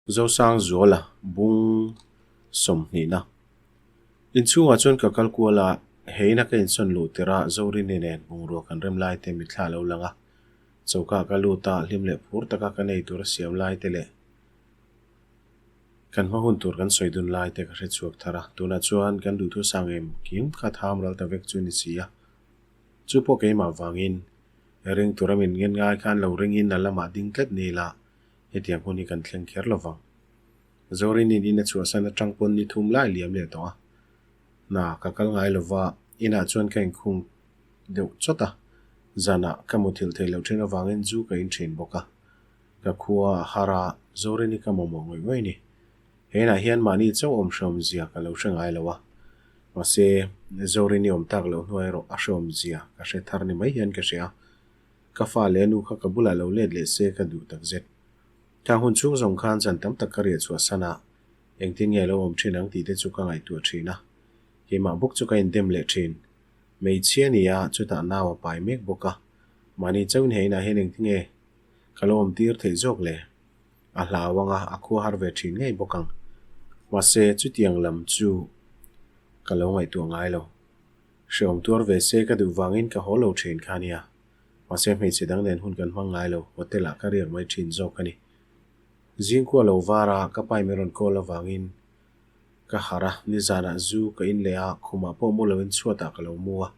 Zosangzuala bung sawmhnihna. Inchhungah chuan ka kal kual a, he ina ka insawn luh tirh a Zorini nen bungrua kan rem lai te mitthla a lo lang a. Choka ka lut a, hlim leh phur taka kan ei tur a siam lai te leh kan hma hun tur kan sawi dun lai te ka hre chhuak thar a. Tunah chuan kan duhthu sang em kim kha tham ral ta vek chu ni si a. Chu pawh keimah vangin ring tura min ngen ngai khan lo ringin a lamah ding tlat ni la Hetiang hun hi kan thleng kher lo vang. Zorinin in a chhuahsan atang pawn ni thum lai liam leh tawh a. Hna ka kal ngai lo va, inah chuan ka inkhung deuh chawt a. Zanah ka muthilh theih loh thin avangin zu ka in thin bawk a. Ka khua a har a, Zorini ka mamawh ngawih ngawih ni. He inah hian mahni chauh awm hreawm zia ka lo hre ngai lo a. Mahse, Zorini awm tak loh hnuai erawh a hreawm zia ka hre thar ni mai hian ka hria. Ka fa leh nu kha ka bulah lo let leh se ka duh tak zet. Thang hun chhung zawng khan zan tam tak ka riah chhuah san a, engtin nge lo awm thin ang tih te chu ka ngaihtuah thin a. Keimah bawk chu ka indem leh thin. Hmeichhia ni a, chutah nau a pai mek bawk a. Mahni chauhin he inah hian engtin nge ka lo awm tir theih zawk le? A hlau ang a, a khua har ve thin ngei bawk ang. Mahse, chutiang lam chu ka lo ngaihtuah ngai lo. Hreawm tuar ve se ka duh vangin ka haw lo thin kha nia. Mahse hmeichhe dang nen hun kan hmang ngai lo, hotel ah ka riak mai thin zawk a ni. Zingkua lo var a, ka pai min rawn call avangin ka harh a, nizanah zu ka in leh a, khumah pawh mu loin chhuatah ka lo mu a.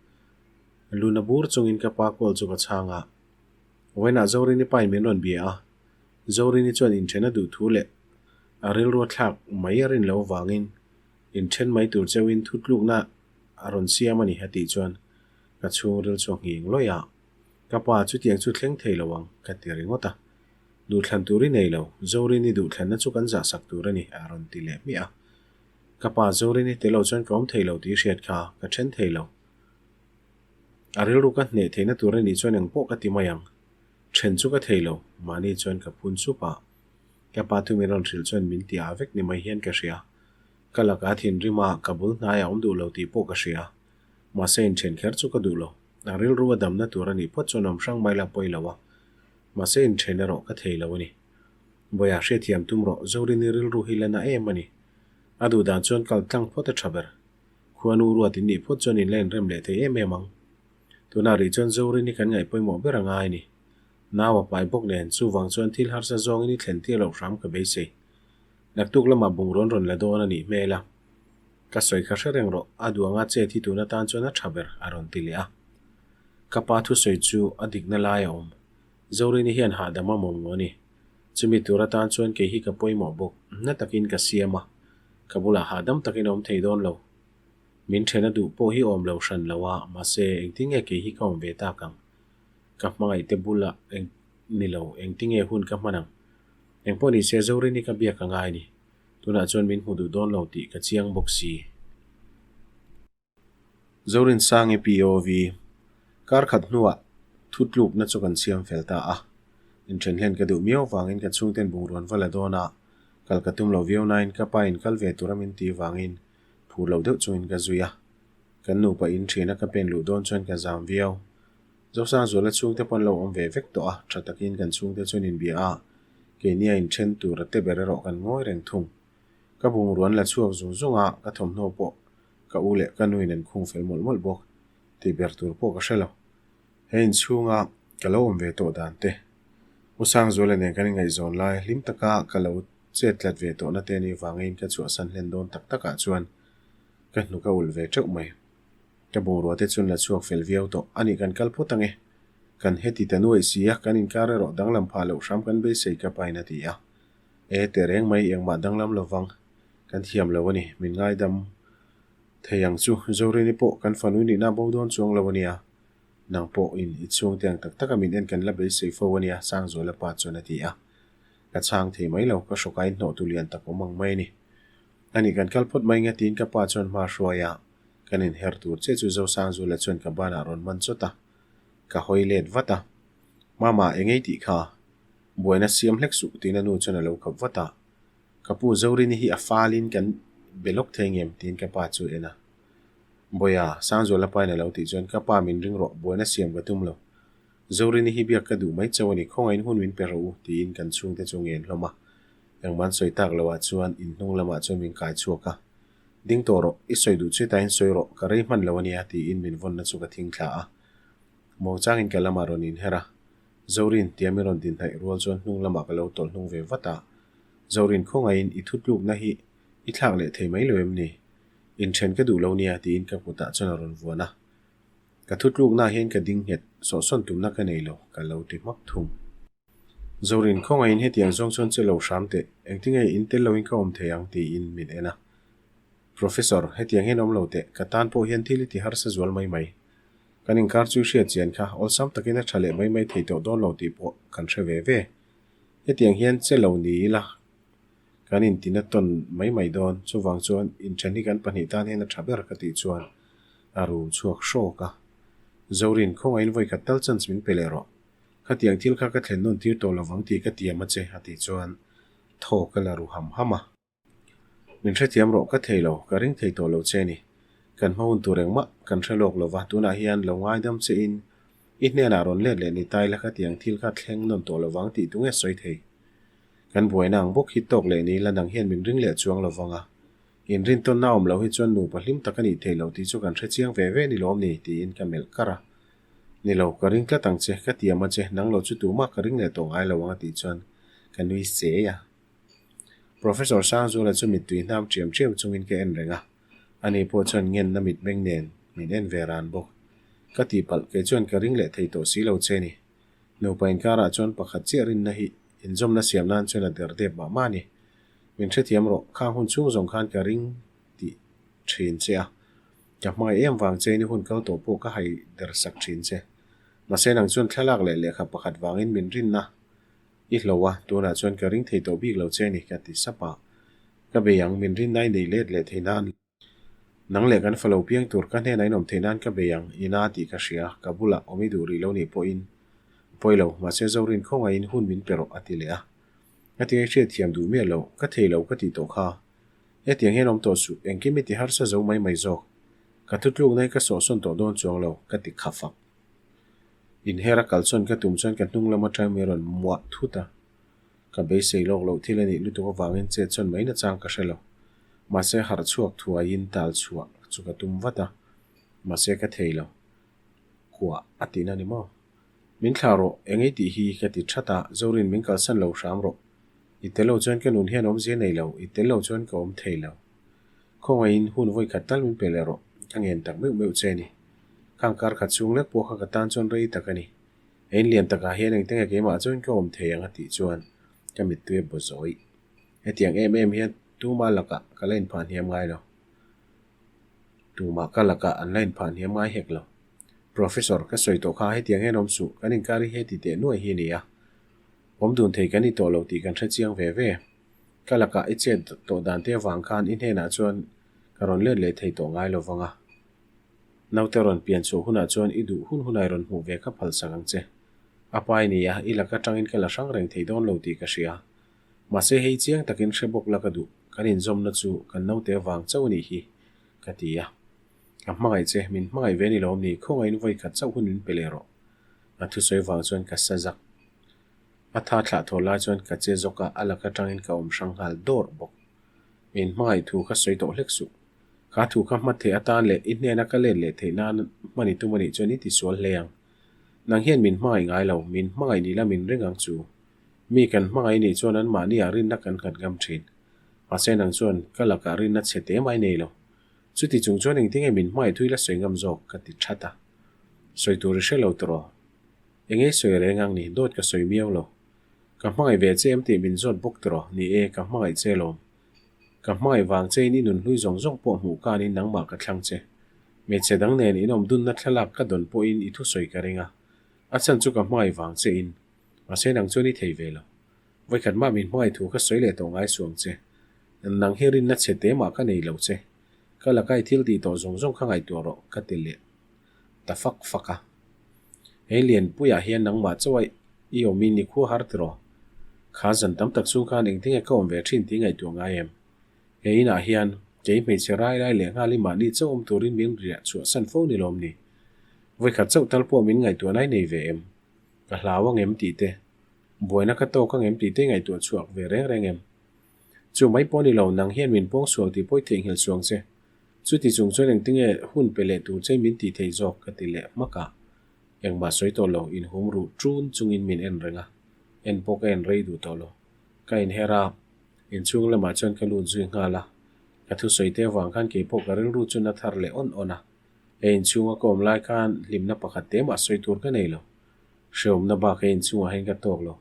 Luna bur chungin ka pa call chu ka chhang a. Vawiinah Zorini pain min rawn bia a, Zorini chuan inthen a duh thu leh a rilru a thlak mai a rin loh avangin inthen mai tur cheuhin thutlukna a rawn siam a ni a tih chuan ka chhungril chu a nghing lawih a, Ka pa chutiang chu thleng thei lo ang ka ti ringawt a. Duhthlan tur i nei lo, Zorini duhthlanna chu kan zahsak tur a ni a rawn ti leh hmiah a. Ka pa Zorini tel lo chuan ka awm thei lo tih hriat kha ka then thei lo. A rilru ka hneh theihna tur a nih chuan engpawh ka ti mai ang. Then chu ka thei lo, mahni chuan ka phun sup a. Ka pa thu min rawn hrilh chuan min ti ah vek ni mai hian ka hria. Ka lakah thinrim a, ka bul hnaiah awm duh lo tih pawh ka hria. Mahse inthen kher chu ka duh lo. A rilru a damna tur a nih phawt chuan awm hrang mai la pawi lo a. Mahse inthen erawh ka thei lo a ni. Bawiha hriatthiam tum rawh, Zorini rilru hi la na em a ni. A duh dan chuan kal tlang phawt a tha ber. Khuanu ruat in nih phawt chuan in la inrem leh thei em em ang. Tunah rih chuan Zorini kan ngaih pawimawh ber a ngai a ni. Nau a pai bawk nen, chuvang chuan thil harsa zawngin i thlen tir loh hram ka beisei. Naktuk lamah bungrawn rawn la dawn a nih hmel a. Ka sawi kha hre reng rawh, a duh anga chet hi tun atan chuan a tha ber, a rawn ti leh a. Ka pa thusawi chu a dikna lai a awm. Zorini hian hahdam a mawm a ni. Chumi tur atan chuan kei hi ka pawimawh bawk, na takin ka siam a. Ka bulah hahdam takin a awm thei dawn lo. Min then a duh pawh hi awm lo hran lo a, mahse engtin nge kei hi ka awm ve tak ang? Ka hmangaihte bulah eng ni lo, engtin nge hun ka hman ang? Engpawh ni se Zorini ka biak a ngai ni. Tunah chuan min hmu duh dawn lo tih ka chiang bawk si. Zorinsangi POV, Kar khat hnuah thutlukna chu kan siam fel ta a. Inthen hlen ka duh miau vangin ka chhungten bungruan va la dawn a, kal ka tum lo viau nain ka pa in kal ve tura min tih vangin phur lo deuh chungin ka zui a. Kan nupa in thiana ka pen luh dawn chuan ka zam viau. Zosangzuala chhungte pawh an lo awm ve vek tawh a, tha takin kan chhungte chuan inbia a, keini a inthen tur a te ber erawh kan ngawi reng thung. Ka bungrua an la chhuak zung zung a, ka thawmhnaw pawh ka u leh ka nuin an khung fel mawlh mawlh bawk. Tih ber tur pawh ka hre lo. He inchhunga ka lo awm ve tawh dan te, U Sangzuala nen kan ingaihzawn lai hlim taka ka lo chet tlat ve tawhna te anih vangin ka chhuahsan hlen dawn tak takah chuan ka hnuk a ulh ve teuh mai. Ka bungrua te chuan la chhuak fel viau tawh. A nih kan kal phawt ange. Kan heti ta nuaih si a, kan inkar erawh danglam phah loh hram kan beisei ka pain a ti a. E, teh reng mai engmah danglam lovang. Kan thiam lo a ni, min ngaidam thei ang chu. Zorini pawh kan fanu nihna bo dawn chuang lo a nia. Nang pawh in i chhungte ang tak taka min en kan la beisei fo a nia, Sangzuala pa chuan a ti a. Ka chhang thei mai lo, ka hrawkain hnawhtu lian tak awm ang mai a ni. A nih kan kal phawt mai nge tiin ka pa chuan hma hruai a. Kan inher tur che chu Zosangzula chuan ka banah rawn man chawt a, ka hawi let vat a. Mama, eng ei tih kha? Buaina siam hlek suh tiin a nu chuan a lo khap vat a. Ka pu Zorini hi a falin kan be lawk thei ngem tiin ka pa chu a en a. Bawiha, Sangzuala pain a lo tih chuan ka pa min ring rawh, buaina siam ka tum lo. Zorini hi biak ka duh mai chauh a ni, khawngaihin hun min pe rawh u tiin kan chhungte chu ngen hlawm a. Engmah an sawi tak loah chuan in hnung lamah chuan min kai chhuak a. Ding tawh rawh, i sawi duh chu tain sawi rawh, ka rei hman lo ania tiin min vawnna chu ka thing thla a. Muangchangin ka lamah rawn inher a. Zorin, tia min rawn din hnaih rual chuan hnung lamah ka lo tawlh hnung ve vat a. Zorin, khawngaihin i thutlukna hi i thlak leh thei mai lo em ni? Inthen ka duh lo nia tiin ka kutah chuan a rawn vuan a. Ka thutluknaah hian ka ding nghet, sawhsawn tumna ka nei lo, ka lo ti hmak thung. Zorin, khawngaihin hetiang zawng chuan che lo hram teh, engtinge in tel loin ka awm thei ang tiin min en a. Professor, hetiang hian awm lo teh, ka tan pawh hian thil i ti harsa zual mai mai. Kan inkar chu i hriat chian kha, awlsam takin a tha leh mai mai thei tawh dawn lo tih pawh kan hre ve ve. Hetiang hian che lo ni ila kan intina tawn mai mai dawn, chuvang chuan inthen hi kan pahnih tan hian a tha ber ka tih chuan a rum chhuak hrawk a. Zorin, khawngaihin vawikhat tal chance min pe leh rawh. Khatiang thil kha ka thlen nawn tir tawh lovang tih ka tiam a che, a tih chuan thaw ka la ru ham ham a. Min hrethiam rawh, ka thei lo, ka ring thei tawh lo che ni. Kan hma hun tur engmah kan hre lawk lova, tunah hian lo ngaidam che in i hnenah rawn let leh ni tai la khatiang thil kha thleng nawn tawh lovang tih tunge sawi thei. Kan buaina ang bawk hi tawk leh ni la nang hian min ring leh chuang lovang a. Inrintawnna awm loh hi chuan nupa hlim tak a nih theih loh tih chu kan hre chiang ve ve ni lawm ni tiin ka melh kar a. Ni lo, ka ring tlat ang che, ka tiam a che, nang lo chu tumah ka ring leh tawh ngai lo ang a tih chuan ka nui sei a. Professor Sangzuala chu mittui hnam ṭiam ṭiam chungin ka en reng a, ani pawh chuan ngenna mitmeng nen min en ve ran bawk. Ka tihpalh, kei chuan ka ring leh thei tawh si lo che ni. Nupa inkarah chuan pakhat chiah rinna hi inzawmna siam nan chuan a der dep mah mah a ni. Min hrethiam rawh, khang hun chhung zawng khan ka ring tih ṭhin che a. Ka hmangaih em vang che in i hun kal tawh pawh ka hai der sak ṭhin che. Mahse nang chuan thlalak leh lehkha pakhat vangin min rinna i hlo a, tunah chuan ka ring thei tawh bik lo che ni ka ti sap a. Ka bei ang, min rinna i nei let leh thei nan. Nang leh kan falo piang tur ka hnenah in awm thei nan ka bei ang, i na tih ka hria, ka bulah awm i duh rih lo nih pawhin pawi lo, mahse Zorin khawngaihin hun min pe rawh a ti leh a. Ka ti ngai hriat thiam duh miah lo, ka thei lo ka tih tawh kha. Hetiang hian awm tawh suh, engkim i ti harsa zo mai mai zawk. Ka thutlukna hi ka sawhsawn tawh dawn chuang lo, ka ti kha fak. Inher a kal chuan ka tum chuan ka hnung lam atang mi rawn muah thut a. Ka beisei lawk loh thil a nih lutuk avangin chet chuan mai nachang ka hre lo. Mahse harh chhuak thuaiin tal chhuah chu ka tum vat a, mahse ka thei lo. Kuah a tihna ni maw? Min thlah rawh, eng ei tih hi ka ti that a, Zorin min kalsan lo hram rawh. I tel lo chuan ka nun hian awmzia nei lo, i tel lo chuan ka awm thei lo. Khawngaihin hun vawi khat tal min pe leh rawh, ka ngen tak meuh meuh che a ni. Khang kar khat chhung lek pawh kha ka tan chuan rei tak a ni. Ein lian takah hian engtenge keimah chuan ka awm thei ang a tih chuan ka mittui a baw zawih. Hetiang em em hian tumah lakah ka la inphah hniam ngai lo. Tumah ka lakah an la inphah hniam ngai hek lo. Professor, ka sawi tawh kha hetiang hian awm suh, kan inkar hi heti teh nuai hi a ni a. Awm dun thei kan ni tawh lo tih kan hre chiang ve ve. Ka lakah i chet tawh dan te avang khan i hnenah chuan ka rawn let leh thei tawh ngai lo vang a. Naute rawn pian chhuah hunah chuan i duh hun hunah i rawn hmuh ve ka phalsak ang che. A pa i ni a, i lak atangin ka la hrang reng thei dawn lo tih ka hria. Mahse hei chiang takin hre bawk la ka duh, kan inzawmna chu kan naute avang chauh a nih hi, ka ti a. Ka hmangaih che, min hmangaih ve ni lawm ni, khawngaihin vawi khat chauh hun min pe leh rawh. A thusawi vang chuan ka sa zak. A tha thlah thaw lai chuan ka che zawk a, a lak atangin ka awm hrang nghal dawrh bawk. Min hmangaih thu ka sawi tawh hlek suh. Kha thu kha hma theih atan leh i hnena ka let leh theih nan hman i tum a nih chuan i tisual hle ang. Nang hian min hmangaih ngai lo, min hmangaih ni la min ring ang chu. Mi kan hmangaih nih chuan anmahniah rinna kan nghat ngam thin. Mahse nang chuan ka lakah rinna chhe te mai nei lo. Chuti chung chuan engtinge min hmangaih thui la sawi ngam zawk ka ti that a. Sawi tur i hre lo tawh. Enge sawi reng ang ni, dawt ka sawi miau lo. Ka hmangaih ve che em tih min zawt bawk tawh. Ni e, ka hmangaih che lawm. Ka hmangaih vang chein i nun hlui zawng zawng pawh hmuh kanin nangmah ka thlang che. Hmeichhe dang nen in awm dunna thlalak ka dawn pawhin i thusawi ka ring a. A chhan chu ka hmangaih vang chein. Mahse nang chuan i thei ve lo. Vawikhat mah min hmangaih thu ka sawi leh tawh ngai suh ang che. Nang hi rinna chhe te mah ka nei lo che. Ka laka i thil tih tawh zawng zawng kha ngaihtuah rawh ka ti leh ta fak fak a. Hei Lianpuiah hian nangmah chauh a i awmin i khua har tiraw? Kha zan tam tak chhung khan engtinge ka awm ve thin tih ngaihtuah ngai em? He inah hian kei hmeichhe rai lai leh nghal i mahni chauh awm turin min riah chhuah san fo ni lawm ni? Vawikhat chauh tal pawh min ngaihtuah nai nei ve em? Ka hlau ang em tih te, buaina ka tawk ang em tih te ngaihtuah chhuak ve reng reng em? Chu mai pawh ni lo, nang hian min pawngsual tih pawi theihnghilh suang che. Chuti chung chuan engtinge hun pe leh tur che min tih theih zawk ka ti leh hmak a. Engmah sawi tawh lo, inhum ruh ṭun chungin min en reng a, en pawh ka en rei duh tawh lo. Ka inher a, inchhung lamah chuan ka lut zui nghal a. Ka thusawi te avang khan keipawh ka rilru chu na thar leh awn awn a. He inchhunga ka awm lai khan hlimna pakhat te mah sawi tur ka nei lo. Hrehawmna bak he inchhungah hian ka tawk lo.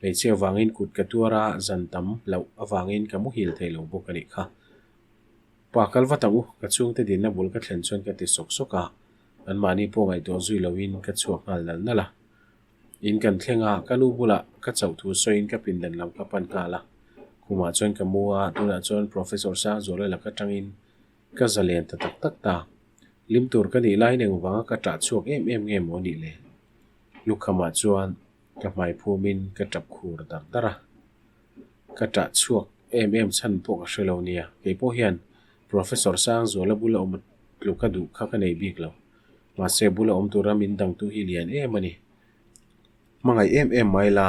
Hmeichhia avangin kut ka tuar a, zan tam loh avangin ka muhil thei lo bawk a nih kha. Pa kal vat ang u, ka chhungte dinna bul ka thlen chuan ka ti sawk sawk a, anmahni pawh ngaihtuah zui loin ka chhuak nghal nalh nalh a. In kan thleng a, ka nu bulah ka chauh thu sawiin ka pindan lam ka pan nghal a. Khumah chuan ka mu a, tunah chuan Professor Sangzuala lak atangin ka zalen ta tak tak ta. Hlim tur ka nih laiin engvanga ka ṭah chhuak em em nge maw nih le? Lukhamah chuan ka hmai phumin ka ṭap khur dar dar a. Ka ṭah chhuak em em chhan pawh ka hre lo nia. Kei pawh hian Professor Sangzuala bula awm tluka duh kha ka nei bik lo. Mahse bula awm tura min dangtu hi lian em a ni. Hmangaih em em mai la,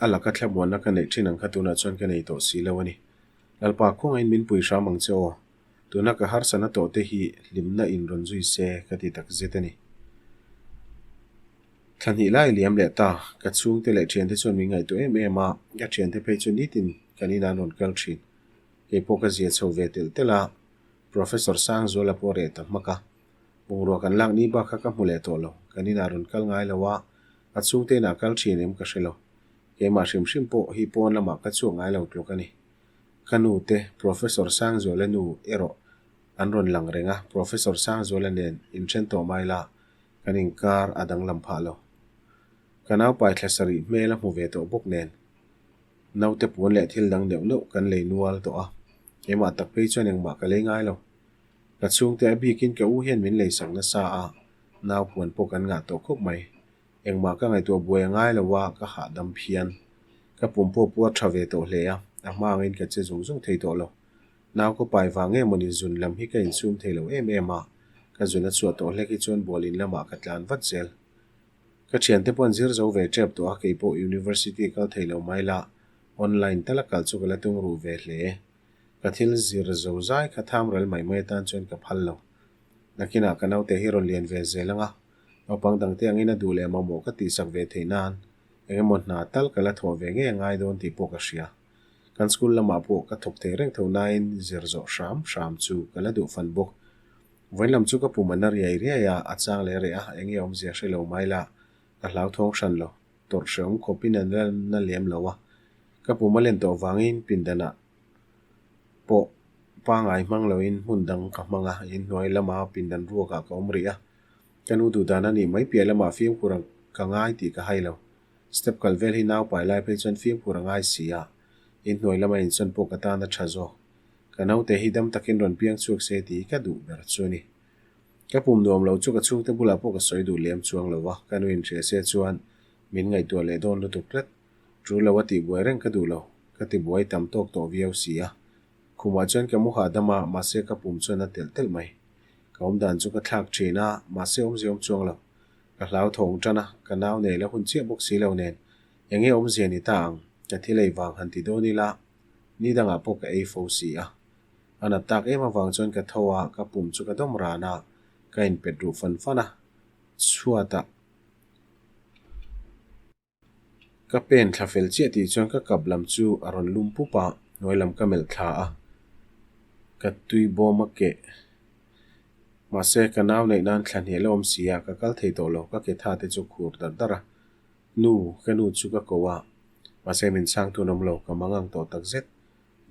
a laka thlamuanna ka neih thin ang kha tunah chuan ka nei tawh si lo a ni. Lalpa khawngahin min pui hram ang che aw. Tuna ka harsana tawh te hi hlimna in rawn zui se ka ti tak zet a ni. Thla hnih lai liam leh ta, ka chhungte leh thiante chuan min ngaihtuah em em a, ka thiante phei chu nitin kan inah an rawn kal thin. Kei pawh ka zia chho ve telh telh a, Professor Sangzuala pawh a reh ta hmak a. Bungrua kan lak ni bak kha ka hmu leh tawh lo, kan inah rawn kal ngai lo a, a chhungte inah kal thin em ka hre lo. Keimah hrim hrim pawh hi pawn lamah ka chhuak ngai lo tluk a ni. Ka nu te, Professor Sangzuala nu erawh an rawn lang reng a, Professor Sangzuala nen inthen tawh mai la, kan inkar a danglam phah lo. Ka naupai thla sarih hmel a hmu ve tawh bawk nen, naute puan leh thil dang neuh neuh kan lei nual tawh a, keimah tak phei chuan engmah ka lei ngai lo. Ka chhungte a bikin ka u hian min leisak nasa a, nau puan pawh kan ngah tawh khawp mai. Engmah ka ngaihtuah buai a ngai lo a, ka hahdam phian. Ka pum pawh puar tha ve tawh hle a, a hma angin ka che zung zung thei tawh lo. Nau ka pai vang nge mawni zun lam hi ka insum thei lo em em a, ka zun a chhuah tawh hlek hi chuan bualin lamah ka tlan vat zel. Ka thiante pawh an zir zo ve tep tawh a, kei pawh university kal thei lo mai la, online tala kal chu ka la tung ruh ve hle. Ka thil zir zo zai kha tham ral mai mai atan chuan ka phal lo. Nakinah ka naute hi rawn lian ve zel ang a, naupang dangte angin a duh leh mamawh ka tihsak ve theih nan engemaw hna tal ka la thawh ve ngei a ngai dawn tih pawh ka hria. Kan school lamah pawh ka thawk thei reng tho nain zir zawh hram hram chu ka la duh fan bawk. Vawiin lam chu ka pum a na riai riai a, a chang leh reh a, enge awmzia hre lo mai la, ka hlauthawng hran lo. Tawrh hrehawm khawpin an la na lem lo a, ka pum a len tawh vangin pindanah pawh pangai hmang loin hmun dang ka hmang a, inhnuai lama pindan ruakah ka awm rih a. Ka nu duh dan a nih mai piah lamah fimkhur ka ngai tih ka hai lo. Step kal vel hi nau pai lai phei chuan fimkhur a ngai si a, inhnuai lama insawn pawh ka tan a tha zawk. Ka naute hi dam takin rawn piang chhuak se tih hi ka duh ber chu a ni. Ka pum nuam lo chu ka chhungte bulah pawh ka sawi duh lem chuang lo va, ka nu inhria se chuan min ngaihtuah leh dawn lutuk tlat. Tul lo a tihbuai reng ka duh lo, ka tibuai tam tawk tawh viau si a. Khumah chuan ka mu hahdam a, mahse ka pum chuan a telh telh mai. Ka awm dan chu ka thlak thin a, mahse awmzia awm chuang lo. Ka hlau thawng tan a, ka nau nei la hun chiah bawk si lo nen, eng nge awmzia ni ta ang, ka thil ei vang han ti dawn ila, ni dangah pawh ka ei fo si a. A nat tak em avang chuan ka tho a, ka pum chu ka dawm ran a, ka inpet ruh fan fan a, chhuatah Ka pen thla fel chiah tih chuan ka kap lam chu a rawn lum pup a, hnuai lam ka melh thla a, ka tui bawm a keh. Mahse, ka nau neih nan thla hniah la awm si a, ka kal thei tawh lo, ka ke tha te chu khur dar dar a. Nu, ka nu chu ka ko a, mahse min chhang tun awm lo, ka mangang tawh tak zet.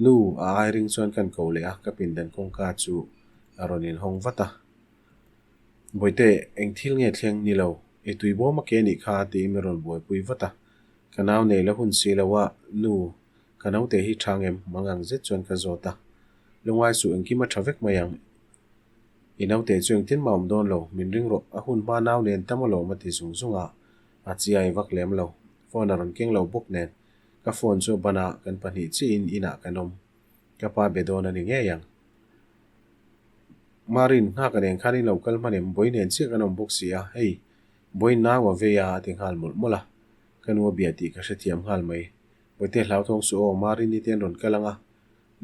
Nu, a ai ring chuan kan ko leh a, ka pindan kawngka chu a rawn inhawng vat a. Bawihte, eng thil nge thleng ni lo, i tui bawm a ke nih kha tiin min rawn buaipui vat a. Ka nau nei la hun si lo a, nu, ka naute hi tha ngem mangang zet chuan ka zawt a. Lungai suh engkim a tha vek mai ang. I naute chu engtin mah awm dawn lo, min ring rawh, a hun hma nau nen tam alawm a ti zung zung a, a chiai vak lem lo. Phone a rawn keng lo bawk nen, ka phone chu a ban a, kan pahnih chiahin inah kan awm. Ka pa be dawn a ni ngei ang. Marin, nghak a nen khan in lo kal hman em? Bawi nen chiah kan awm bawk si a, hei, bawi nau a vei a, a ti nghal mawlh mawlh a. Ka nu a bia tih ka hrethiam nghal mai. Bawihte hlauthawng suh aw, Marin i te an rawn kal ang a.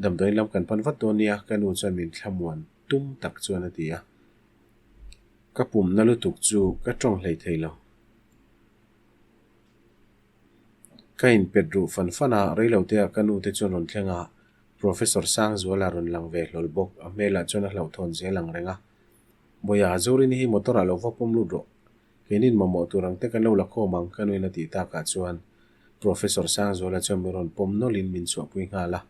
Damdawiin lam kan pan vat dawn nia, ka nu chuan min thlamuan tum tak chuan a ti a. Ka pumna lutuk chu ka tawng hlei thei lo. Ka inpet ruh fan fan a, reiloteah ka nu te chuan rawn thleng a, Professor Sangzuala rawn lang ve hlawl bawk, a hmelah chuan a hlauhthawn zel ang reng a. Bawiha, Zorini hi motor ah lo va pawm lut rawh. Keinin mamawh tur ang te kan lo la khawm ang, ka nuin a tih takah chuan Professor Sangzuala chuan min rawn pawm nawlhin min chhuahpui nghal a.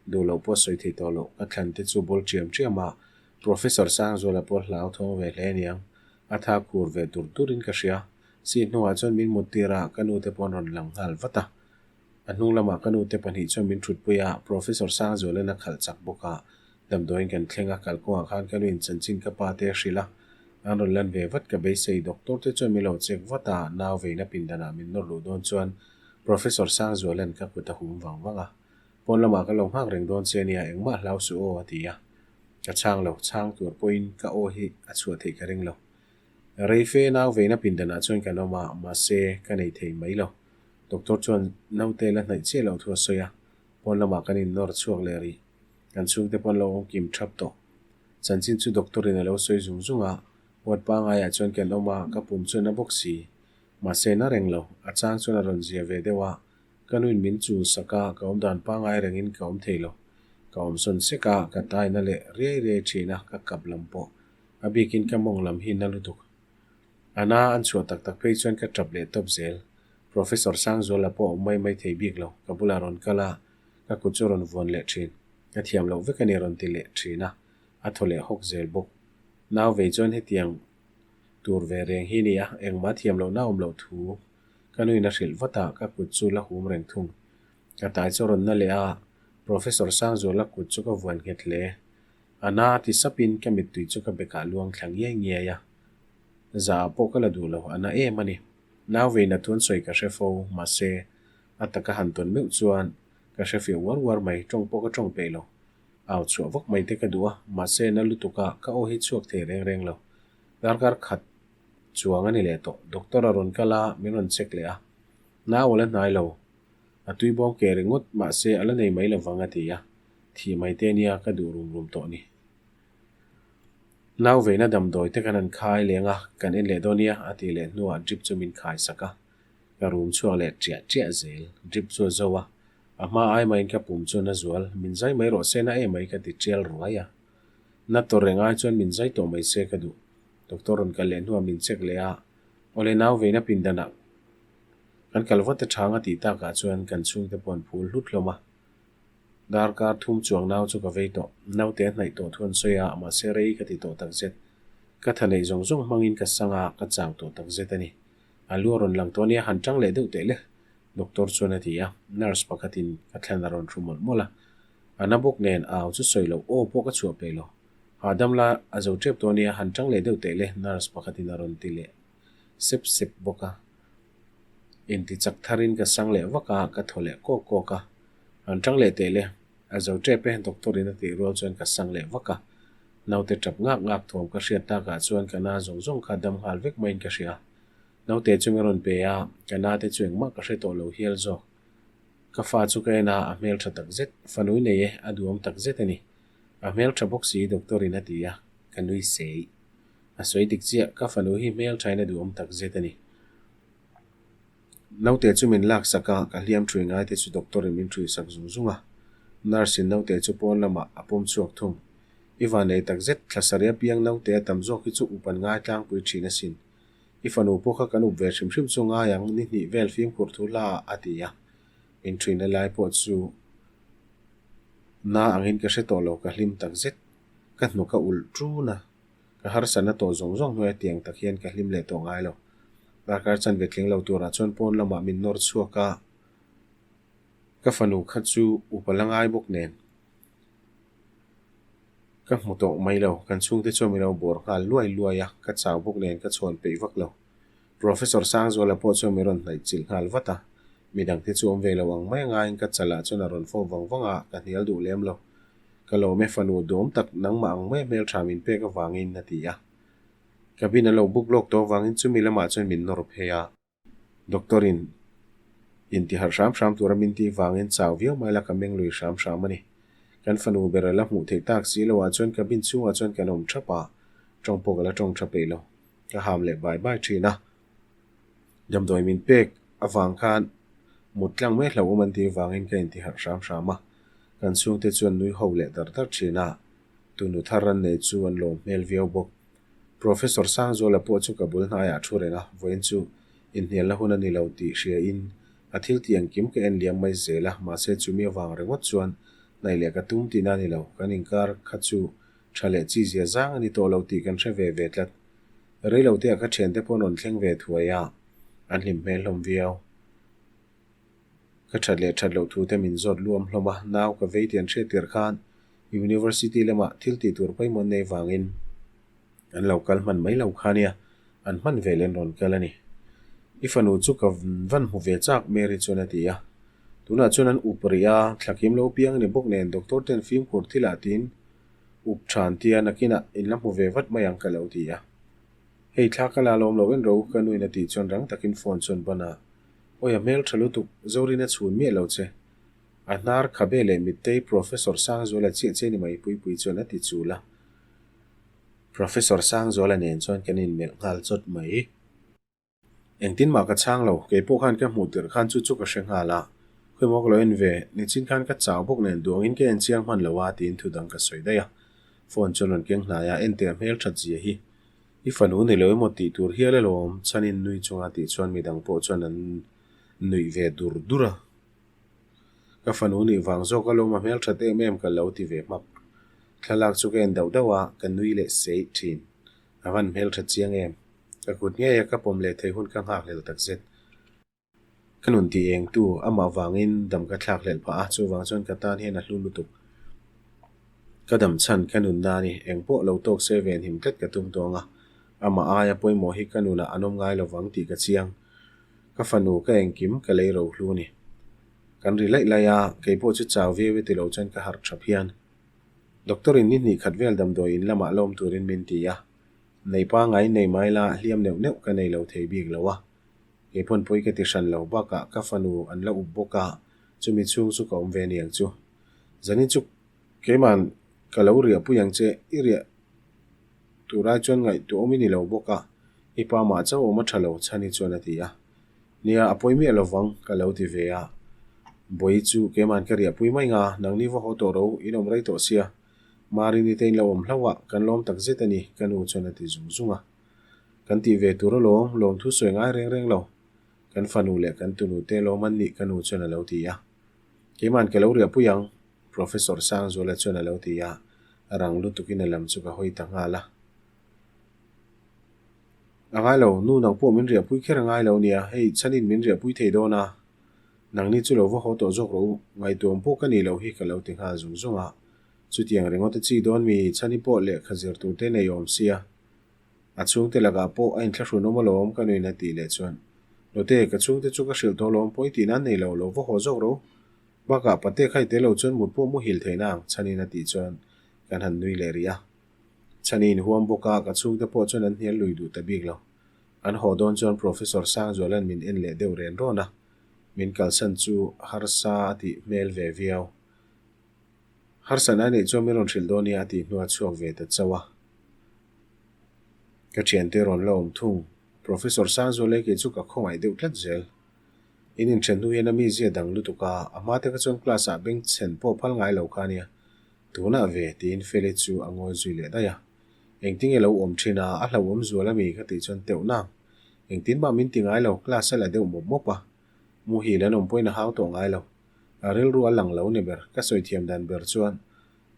Duh loh pawh sawi thei tawh loh, ka thlan te chu bawl ṭiam ṭiam a, Professor Sangzuala pawh hlauthawng ve hle aniang, a tha khur ve dur durin ka hria. Seat hnungah chuan min mut tir a, ka nute pawh an rawn lang nghal vat a. A hnung lamah ka nute pahnih chuan min thutpui a, Professor Sangzuala'n a khalh chak bawk a. Damdawiin kan thleng a, kalkawngah khan ka nuin chanchin ka pa te a hrilh a, an rawn lan ve vat ka beisei. Doctor te chuan min lo check vat a, nau veina pindanah min nawr luh dawn chuan Professor Sangzuala'n ka kut a hum vang vang a. Pawn lamah ka lo nghak reng dawn che ania, engmah hlau suh aw a ti a. Ka chhang lo, chhang tur pawhin ka aw hi a chhuah theih ka ring lo. Rei fe nau veina pindanah chuan kan awm a, mahse ka nei thei mai lo. Doctor chuan naute la hnaih chiah loh thu a sawi a, pawn lamah kan innawr chhuak leh rih. Kan chhungte pawn lo awm kim thap tawh. Chanchin chu doctor in a lo sawi zung zung a, ward pangaiah chuan kan awm a, ka pum chuan a bawk si. Mahse na reng lo, a chang chuan a rawn zia ve deuh a, ka nuin min chul sak a, ka awm dan pangai rengin ka awm thei lo. Ka awm sawn sek a, ka taina leh riai riai thin a, ka kap lam pawh. A bikin ka mawng lam hi na lutuk. A na an chhuah tak tak phei chuan ka tap leh tawp zel. Professor Sangzuala pawh a awm mai mai thei bik lo, ka bulah rawn kal a, ka kut chu rawn vuan leh thin. Ka thiam loh vek a ni rawn ti leh thin a, a thaw leh hawk zel bawk. Nau vei chuan hetiang tur ve reng hi nia, engmah thiam lohna awm loh thu ka nuin a hrilh vat a, ka kut chu la hum reng thung. Ka tai chu rawn na leh a, Professor Sangzuala kut chu ka vuan nghet hle. A na ti sapin ka mittui chu ka bekah luang thla ngiai ngiai a. Zah pawh ka la duh lo, a na em a ni. Nau veina thu an sawi ka hre fo, mahse, a taka han tawn meuh chuan ka hre fiah uar uar mai, tawng pawh ka tawng peih lo. Au chhuah vak mai te ka duh a, mahse, na lutuk a, ka aw hi chhuak thei reng reng lo. Darkar khat chuang a ni leh tawh, doctor a rawn kal a, min rawn check leh a. Nau a la hnai lo, a tui bawm ke ringawt, mahse, a la nei mai lovang a ti a. Thih mai te nia ka duh rum rum tawh ni. Nau veina damdawi te kan han khai leng a, kan en leh dawn nia a tih leh hnuah drip chu min khai sak a, ka rum chhuak leh ṭiah ṭiah zel. Drip chu a zo a, a hma ai maiin ka pum chuan a zual, min zai mai rawh se na em mai ka ti ṭial ruai a. Na tawr reng ai chuan min zai tawh mai se ka duh. Doctor rawn kal leh hnuah min check leh a, awle nau veina pindanah kan kal vat a ṭhang a tih takah chuan kan chhungte pawh an phul hlut hlawm a. Darkar thum chuang nau chu ka vei tawh. Naute a hnaih tawh thu an sawi a, mahse rei ka ti tawh takzet. Ka tha neih zawng zawng hmangin ka sang a, ka chau tawh takzet a ni. A lu a rawn lang tawh ania, han tang leh deuh teh le, doctor chuan a ti a. Nurse pakhatin ka thlan a rawn hru mawlh mawlh a. A na bawk nen au chu sawi loh aw pawh ka chhuah peih lo. Hahdam la a zo tep tawh ania, han tang leh deuh teh le, nurse pakhatin a rawn ti leh sep sep bawk a. Inti chak tharin ka sang leh vak a, ka thaw leh kawk kawk a. An tang leh teh le, a zo tep e, doctor in a tih rual chuan ka sang leh vak a. Naute tap ngak ngak thawm ka hriat takah chuan ka na zawng zawng kha dam nghal vek maiin ka hria. Naute chu min rawn pe a, ka na te chu engmah ka hre tawh lo hial zawk. Ka fa chu ka en a, a hmel tha tak zet, fanui nei e, a duhawm tak zet a ni. A hmel tha bawk si, doctor in a ti a, ka nui sei. A sawi dik chiah, ka fanu hi hmel thain a duhawm tak zet a ni. Naute chu min lak sak a, ka hliam thui ngai te chu doctor in min thui sak zung zung a. Nurse in naute chu pawn lamah a pawm chhuak thung. I van nei tak zet, thla sarih apiang naute a tam zawk hi chu up an ngai tlangpui thin asin. I fanu pawh kha kan up ve hrim hrim chu ngai ang, ni hnih vel fimkhur thu hla ah a ti a. Min thuina lai pawh chu na angin ka hre tawh lo, ka hlim tak zet. Ka hnuk a ulh ṭun a. Ka harsatna tawh zawng zawng hnuaia tiang tak hian ka hlim leh tawh ngai lo. Darkar chanve tling lo turah chuan pawn lamah min nawr chhuak a, ka fanu kha chu upa la ngai bawk nen ka hmu tawh mai lo. Kan chhungte chuan min lo bawr nghal luai luai a, ka chau bawk nen ka chhawn peih vak lo. Professor Sangzuala pawh chuan min rawn hnaih chilh nghal vat a, midangte chu awm ve lo ang mai angaiin ka chalah chuan a rawn fawp vang vang a, ka hnial duh lem lo. Ka lawm e fanu duhawm tak nangmah ang mai hmel tha min pek avangin a ti a. Cabin a lo buk lawk tawh avangin chumi lamah chuan min nawr phei a. Doctor in intiharh hram hram tura min tih vangin chau viau mai la ka meng lui hram hram a ni. Kan fanu ber a la hmuh theih tak si loah chuan cabin chhungah chuan kan awm thap a, tawng pawh ka la tawng tha peih lo. Ka ham leh bai bai thin a. Damdawi min pek avang khan mut tlang mai hlauhawm an tih avangin ka intiharh hram hram a. Kan chhungte chuan nui ho leh dar dar thin a, tunu thar an nei chu an lawm hmel viau bawk. Professor Sangzuala pawh chu ka bul hnaiah a thu reng a, vawiin chu inhnialna hun a ni lo tih hriain a thil tih engkim ka en liam mai zel a, mahse chumi avang ringawt chuan hnaih leh ka tum tihna a ni lo, kan inkar kha chu tha leh chi zia zang a ni tawh lo tih kan hre ve ve tlat. Reiloteah ka thiante pawh an rawn thleng ve thuai a, an hlim hmel hlawm viau. Ka that leh that loh thu te min zawt luam hlawm a, nau ka vei tih an hriat tirh khan University lamah thil tih tur pawimawh an nei vangin an lo kal hman mai lo kha nia, an hman ve leh an rawn kal a ni. I fanu chu ka van hmu ve chak Mary chuan a ti a. Tunah chuan an up rih a, thlakim lo piang a ni bawk nen doctor ten fimkhur thilah tiin up than tia nakinah in la hmu ve vat mai ang ka lo ti a. Hei thla ka la lawm lo en ro ka nuin a tih chuan rang takin phone chuan ban a. Awi a hmel tha lutuk, Zorin a chhun miah lo che. A hnar khabe leh mittei Professor Sangzuala chiah che ni mai Puipui chuan a ti chul a. Professor Sangzuala nen chuan kan inmelh nghal chawt mai. Engtin mah ka chhang lo, kei pawh khan ka hmuh tirh khan chu chu ka hre nghal a. Khawimaw ka lo en ve, nichin khan ka chau bawk nen duangin ka en chiang hman lo a tiin thu dang ka sawi daih a. Phone chuan rawn keng hnai a, enteh a hmel that zia hi. I fanu ni lo emaw tih tur hial alawm, chhanin nui chunga tih chuan midang pawh chuan an nuih ve dur dur a. Ka fanu nih vang zawk alawm a hmelthat em em ka lo ti ve hmak. Thlalak chu ka en dauh dauh a, ka nui leh seih thin. A van hmelthat chiang em? Ka kut ngei a ka pawm leh thei hun ka nghakhlel takzet. Ka nun tih eng tu amah vangin dam ka thlak hlelh phah a, chuvang chuan ka tan hian a hlu lutuk. Ka dam chhan ka nun na ni, eng pawh lo tawk se ven him tlat ka tum tawng a, amah aia pawimawh hi ka nunah an awm ngai lovang tih ka chiang. Ka fanu ka engkim ka lei ro hlu ni. Kan ri laih laih a, kei pawh chu chau viau e ti lo chuan ka harh tha phian. Doctor in ni hnih khat vel damdawi in lamah lawm turin min ti a, nei pangai nei mai la hliam neuh neuh ka nei lo thei bik lo a. Kei pawn pawi ka ti hran lo bakah ka fanu an la up bawk a, chumi chhung chu ka awm ve aniang chu. Zanin chu keiman ka lo riah pui ang che, i riah tur ai chuan ngaihtuah awm i ni lo bawk a, i pa mah chauh awm a tha lo Chhani chuan a ti a. Nia, a pawi miah lovang ka lo ti ve a. Bawi chu keiman ka riah pui mai nga, nangni va haw tawh ro, in awm rei tawh sia. Marini te in lo awm hlauh a, kan lawm tak zet a ni, ka nu chuan a ti zung zung a. Kan tih ve tur alawm, lawmthu sawi ngai reng reng lo. Kan fanu leh kan tunu te lawm an nih ka nu chuan a lo ti a. Keiman ka lo riah pui ang, Professor Sangzuala chuan a lo ti a, a rang lutukin a lam chu ka hawi ta nghal a. A ngai lo, nu nang pawh min riah pui kher a ngai lo nia, hei chhanin min riah pui thei dawn a, nangni chu lo va haw tawh zawk rawh u, ngaihtuam pawh ka nih loh hi ka lo ti nghal zung zung a. Chutiang ringawt a chi dawn mi, chhani pawh lehkha zir tur te nei awm sia. A chhungte lakah pawh a inthlahrun awm alawm ka nuin a tih leh chuan, Nute, ka chhungte chu ka hrilh tawh alawm pawi tih nan nei lo, lo va haw zawk ro. Bakah pate khai te lo chuan mut pawh muhil theihna ang chhanin a tih chuan kan han nui leh rih a. Chhani inhuam bawk a, ka chhungte pawh chuan an hnial lui duh ta bik lo. An haw dawn chuan Professor Sangzuala'n min en leh deuh ren rawn a, min kalsan chu harsa a tih hmel ve viau. Harsatna a neih chuan min rawn hrilh dawn nia a tih hnuah chhuak ve ta chauh a. Ka thiante rawn la awm thung. Professor Sangzualei kei chu ka khawngaih deuh tlat zel. In inthen hnu hian a mizia dang lutuk a, a hma te kha chuan class ah bengchhen pawh phal ngai lo kha ania. Tunah ve, tiin Feli chu a ngawi zui leh daih a. Engtinge lo awm thin a, a hlauhawm zual ami ka tih chuan teuh nang. Engtin mah min ti ngai lo, class a la deuh mawp mawp a. Muhil an awm pawhin a hau tawh ngai lo. A rilru a lang lo ni ber, ka sawi thiam dan ber chuan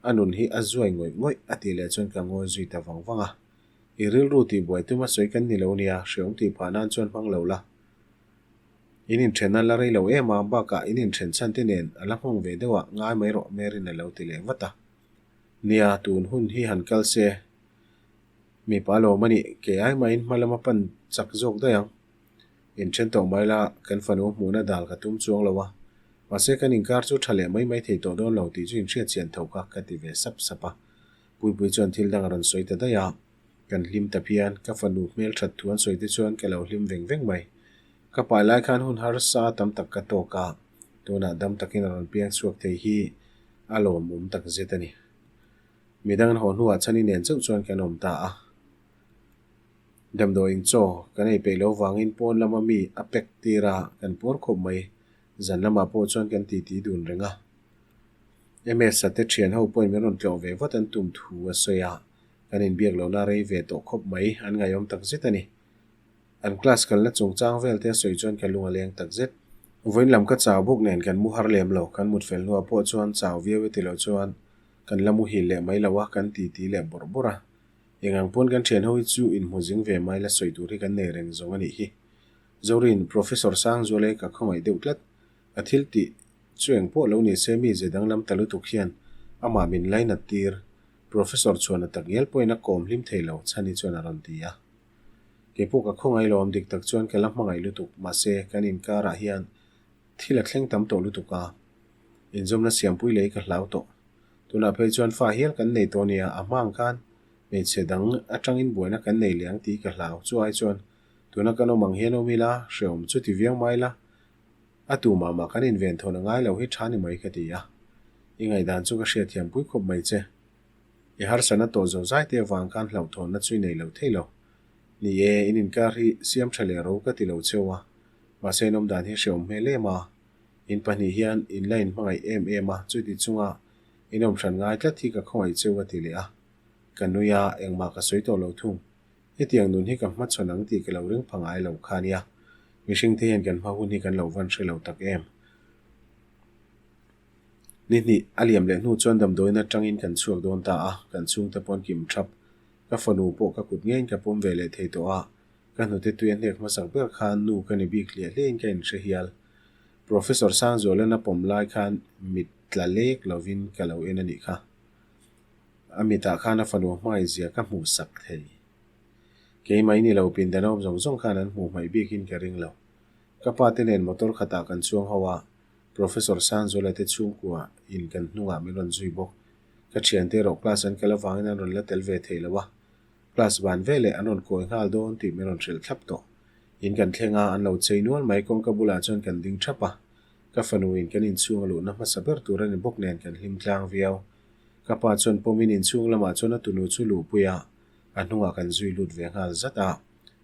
a nun hi a zuai ngawih ngawih a tih leh chuan ka ngawi zui ta vang vang a. I rilru tih buai tuma sawi kan ni lo nia, hreawm tih phah nan chuan hmang lo la. In inthen a la rei lo em a, bakah in inthen chhan te nen a la nghawng ve deuh a, ngai mai rawh Mary'n a lo ti leh vat a. Nia, tun hun hi han kal se. Mipa lawm a nih, kei ai mahin hma lama pan chak zawk daih ang. Inthen tawh mai la, kan fanu hmuhna dal ka tum chuang lo a, mahse kan inkar chu tha leh mai mai thei tawh dawn lo tih chu inhriat chian tho kha ka ti ve sap sap a. Puipui chuan thil dang a rawn sawi ta daih a, kan hlim ta phian, ka fanu hmelthat thu an sawi te chuan ka lo hlim veng veng mai. Ka pai lai khan hun harsa tam tak ka tawk a, tunah dam takin a rawn piang chhuak thei hi A lawmawm takzet a ni. Midang an haw hnuah Chhani nen chauh chuan kan awm ta a. Damdawiin chaw kan ei peih lo vangin pawn lama mi a pack tir a, kan puar khawp mai. Zan lamah pawh chuan kan titi dun reng a. MS-a te thian ho pawhin min rawn tlawh ve vat an tum thu a sawi a, kan inbiak lohna rei ve tawh khawp mai, an ngaihawm takzet a ni. An class kalna chungchang vel te a sawi chuan ka lung a leng takzet. Vawiin lam ka chau bawk nen kan mu har lem lo, kan mut fel hnuah pawh chuan chau viau e ti lo chuan kan la muhil leh mai lo a, kan titi leh bawrh bawrh a. Eng ang pawn kan thian ho hi chu inhmu zing ve mai la sawi tur hi kan nei reng zawng a nih hi. Zorin, Professor Sangzuala hi ka khawngaih deuh tlat. A thil tih chu eng pawh lo ni se mi ze danglam ta lutuk hian amah min lainat tir. Professor chuan a takngial pawhin a kawm hlim thei lo, Chhani chuan a rawn ti a. Kei pawh ka khawngaih lo awm dik tak chuan ka la hmangaih lutuk, mahse kan inkarah hian thil a thleng tam tawh lutuk a, inzawmna siampui lei ka hlau tawh. Tunah phei chuan fa hial kan nei tawh nia, a hma ang khan hmeichhe dang atangin buaina kan nei leh ang tih ka hlau. Chu ai chuan tuna kan awm ang hian awm ila, hrehawm chu ti viau mai la, a tu mah mah kan inven thawn a ngai lo hi tha ni mai ka ti a. I ngaihdan chu ka hriatthiam pui khawp mai che. I harsatna tawh zo zai te avang khan hlauhthawnna chu i nei lo thei lo. Ni e, in inkar hi siam tha leh ro ka ti lo cheu a, mahse in awmdan hi hrehawm hmel em a. In pahnih hian in la inhmangaih em em a, chuti chunga in awm hran ngai tlat hi ka khawngaih cheu a ti leh a. Ka nui a, engmah ka sawi tawh lo thung. Hetiang nun hi ka hmachhawn ang tih ka lo ring pha ngai lo kha nia. Mihring te hian kan hma hun hi kan lo van hre lo tak em. Ni hnih a liam leh hnu chuan damdawiin atangin kan chhuak dawn ta a, kan chhungte pawn kim thap. Ka fanu pawh ka kut ngeiin ka pawm ve leh thei tawh a, ka hnute tui a hnek hmasak ber khan nu ka ni bik hliah hliahin ka inhre hial. Professor Sangzualan a pawm lai khan mit tla lek lovin ka lo en a nih kha. A mitah khan a fanu hmaizia ka hmuh sak thei. Keimah ni lo pindan awm zawng zawng khan an hmuh hmaih bikin ka ring lo. Ka pa te nen motor khatah kan chuang ho a, Professor Sanzuala te chhungkua in kan hnungah min rawn zui bawk. Ka thiante erawh class an kal avangin an rawn la tel ve thei lo a, class ban veleh an rawn kawi nghal dawn tih min rawn hrilh thlap tawh. In kan thleng a, an lo chei nual mai kawngka bulah chuan kan ding thap a, ka fanu in kan inchhung a luhna hmasa ber tur a ni bawk nen kan hlim tlang viau. Ka pa chuan pawmin inchhung lamah chuan a tunu chu luhpui a, a hnungah kan zui lut ve nghal zat a.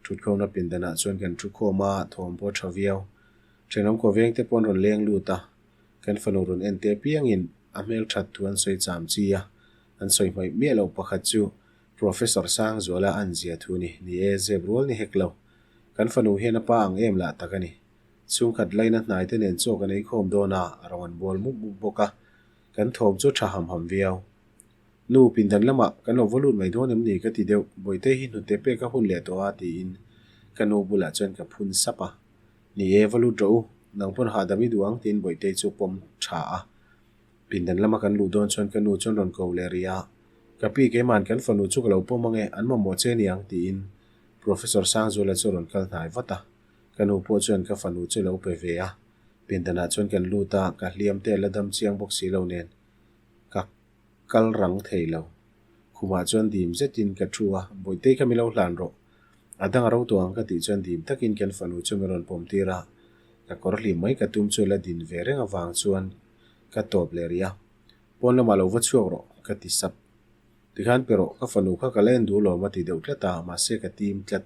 Thutkhawmna pindanah chuan kan thu khawm a, thawm pawh a tha viau. Thenawm kaw veng te pawh an rawn leng lut a, kan fanu rawn en te apiangin a hmel that thu an sawi cham chi a, an sawi hmaih miah loh pakhat chu Professor Sangzuala an zia thu ni, ni e, zep rual ni hek lo. Kan fanu hian a pa ang em lah tak a ni. Chhungkhat laina hnai te nen chaw kan ei khawm dawn a, a rawn an bual mup mup bawk a, kan thawm chu tha ham ham viau. Nu, pindan lamah kan lo va lut mai dawn em ni ka ti deuh, Bawihte hi hnute pek a hun leh tawh a tiin ka nu bulah chuan ka phun sap a. Ni e, va lut rawh u, nang pawn hahdam i duh ang tiin Bawihtei chu pawm tha a. Pindan lama kan luh dawn chuan ka nu chuan rawn ko leh rih a, Ka pi keima'n kan fanu chu ka lo pawm ange, an mamawh che ni ang tiin Professor Sangzuala chu a rawn kal hnai vat a. Ka nu pawh chuan ka fanu chu a lo pe ve a. Pindanah chuan kan lut a, ka hliam te a la dam chiang bawk si lo nen ka kal rang thei lo. Khumah chuan dim zetin ka thu a, Bawihtei kha mi lo hlan rawh. A dang a ro tawh ang ka tih chuan dim takin kan fanu chu min rawn pawm tir a, ka kawr hlim mai ka tum chu la din ve reng avang chuan ka tawp leh rih a, Pawn lamah lo va chhuak rawh ka ti sap. Tikhan pe rawh, ka fanu kha ka la en duh lawm a ti deuh tlat a, mahse ka tim tlat.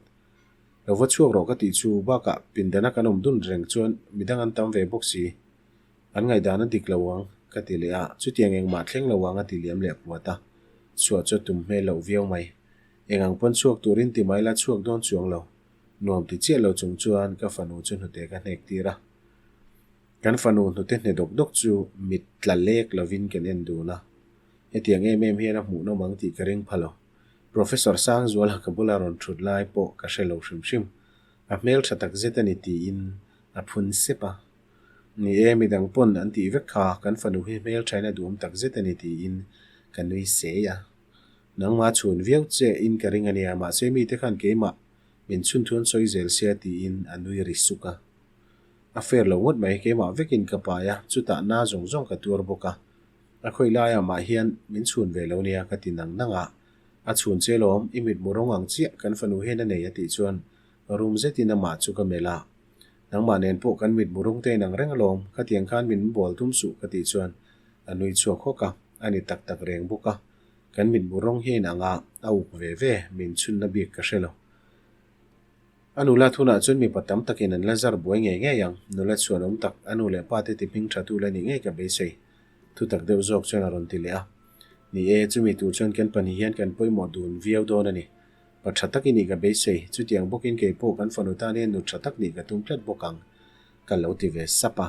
Lo va chhuak rawh ka tih chu bakah pindana kan awm dun reng chuan midang an tam ve bawk si. An ngaihdan a dik lo ang, ka ti leh a, chutiang engmah thleng lo ang a ti liam leh puat a, chhuah chu a tum hmel loh viau mai. Eng ang pawn chhuak turin ti mai la chhuak dawn chuang lo. Nuam ti chiah lo chung chuan ka fanu chu hnute ka hnek tir a. Kan fanu hnute hne dawk dawk chu mit tla lek lovin kan en dun a. Hetiang em em hian a hmuhnawm ang tih ka ring pha lo. Professor Sangzuala ka bula rawn thut lai pawh ka hre lo hrim hrim. A hmel tha tak zet a ni tiin a phun sep a. Ni e, midang pawn an tih vek kha, kan fanu hi hmel thain a duhawm tak zet a ni tiin ka nui sei a. Nangmah chhun viau che in ka ring a nia, mahse mite khan keimah min chhun thu an sawi zel sia tiin a nui ri suk a. A fair lo ngawt mai, keimah vekin ka pai a, chutah na zawng zawng ka tuar bawk a. A khawi laiah mah hian min chhun ve lo nia ka ti nang nang a. A chhun che lawm, i mitmu rawng ang chiah kan fanu hian a nei a tih chuan rum zetin amah chu ka melh a. Nangmah nen pawh kan mitmu rawng te inang reng alawm, khatiang khan min bawl tum suh ka tih chuan. A nui chhuak hawk a, a ni tak tak reng bawk a, kan mitmu rawng hi a inang a, a uk ve ve, min chhunna bik ka hre lo. A nula thunah chuan mipa tam takin an la zar buai ngei ngei ang, nula chhuan awm tak, a nu leh pa te ti hming tha tu la nih ngei ka beisei. Thutak deuh zawk chuan a rawn ti leh a. Ni e, chumi tur chuan kan pahnih hian kan pawimawh dun viau dawn a ni. Pa tha tak i nih ka beisei, chutiang bawkin kei pawh kan fanu tan hian nu tha tak nih ka tum tlat bawk ang, ka lo ti ve sap a.